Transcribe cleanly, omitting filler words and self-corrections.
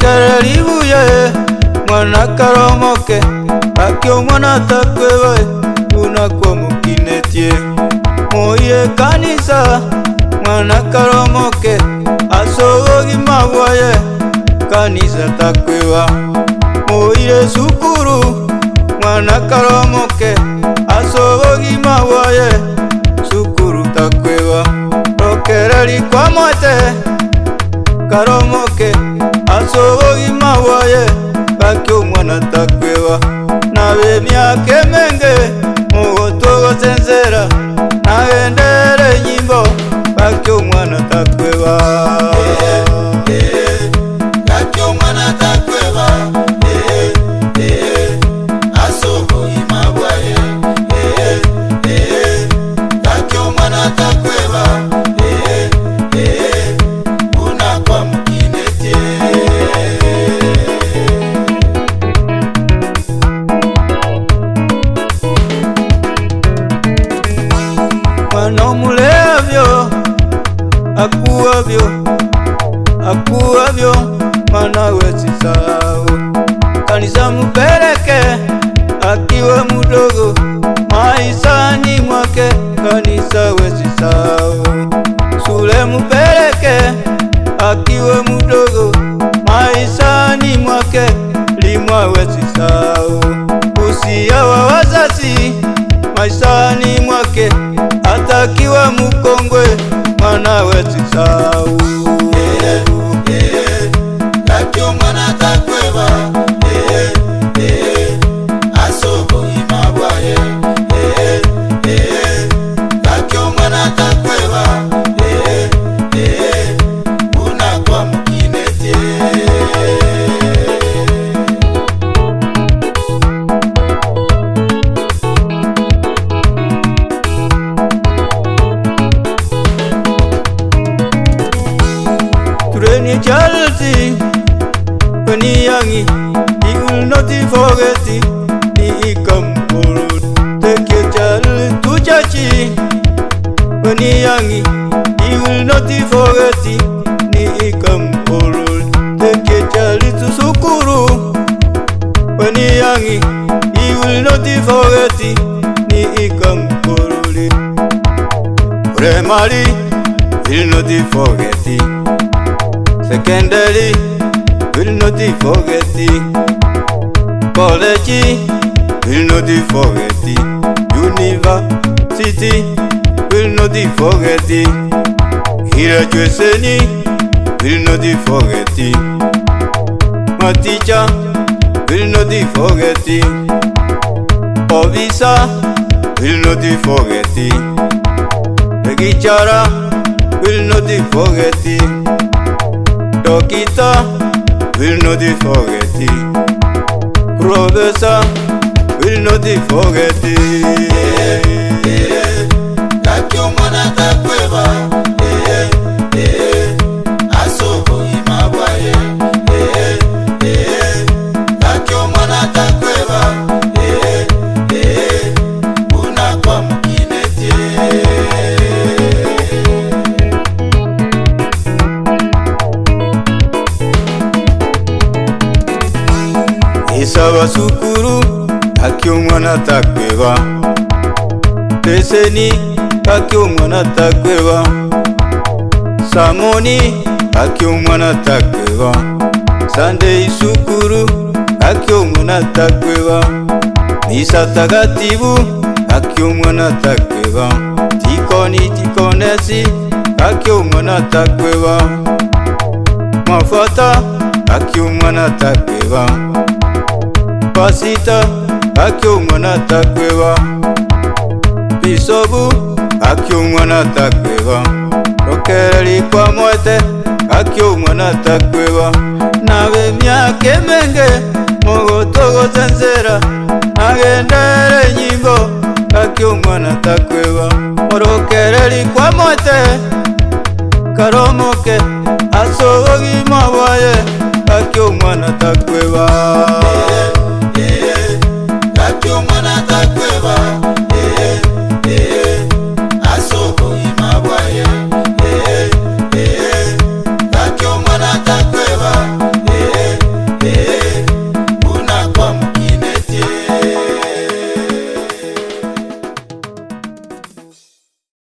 Rokereri buya e, mwana karomoke, gaki omwana takweba e, buna kwamokinetie. Moire kanisa, mwana karomoke, ase obogima bwaye, kanisa takweba. Moire sukuru, mwana karomoke, ase obogima bwaye, sukuru takweba. Rokereri kwamoete, karomoke, ase obogima bwaye, gaki omwana takweba. Nabe emiaka emenge, mogotogosensera, nagendere enyimbo, gaki omwana takweba. Gaki omwana takweba, eh, eh, ase obogima bwaye, eh, eh, gaki omwana takweba, eh, eh, buna kwamokinetie. Mwana omuleavyo akuavyo akuavyo mwana wesisao kanisa mupeleke akiwa mudogo maisani mwake kanisa wesisao shule mupeleke akiwa mudogo maisani mwake limwa wesisao usia wa wazazi maisani mwake atakiwa mukongwe mwana wesisau. Gaki omwana takweba, eh, eh, ase obogima bwaye, eh, eh, gaki omwana takweba, eh, eh, buna kwamokinetie. Train child when he young, he will not forget it. He come forward. Take your child to church when he young, he will not forget it. He come forward. Take your child to sukuru when he young, he will not forget it. He come forward. Primary will not forget it. Secondary will not forget it. College will not forget it. University will not forget it. Graduation will not forget it. My teacher will not forget it. Officer will not forget it. Lecturer will not forget it. Doctor will not forget it. Professor will not forget it. Gaki omwana takweba, eh, eh, ase obogima bwaye, eh, eh, gaki omwana takweba, eh, eh, buna kwamokinetie. Isaba sukuru gaki omwana takweba. Leseni gaki omwana takweba. Samoni gaki omwana takweba. Sunday sukuru gaki omwana takweba. Misa takatifu gaki omwana takweba. Tikoni tikonesi gaki omwana takweba. Mafata gaki omwana takweba. Pasita gaki omwana takweba. Bisobu gaki omwana takweba. Rokereri kwamoete gaki omwana takweba. Nabe emiaka emenge mogotogosensera nagendere enyimbo gaki omwana takweba. Orokereri kwamoete karomoke ase obogima bwaye gaki omwana takweba.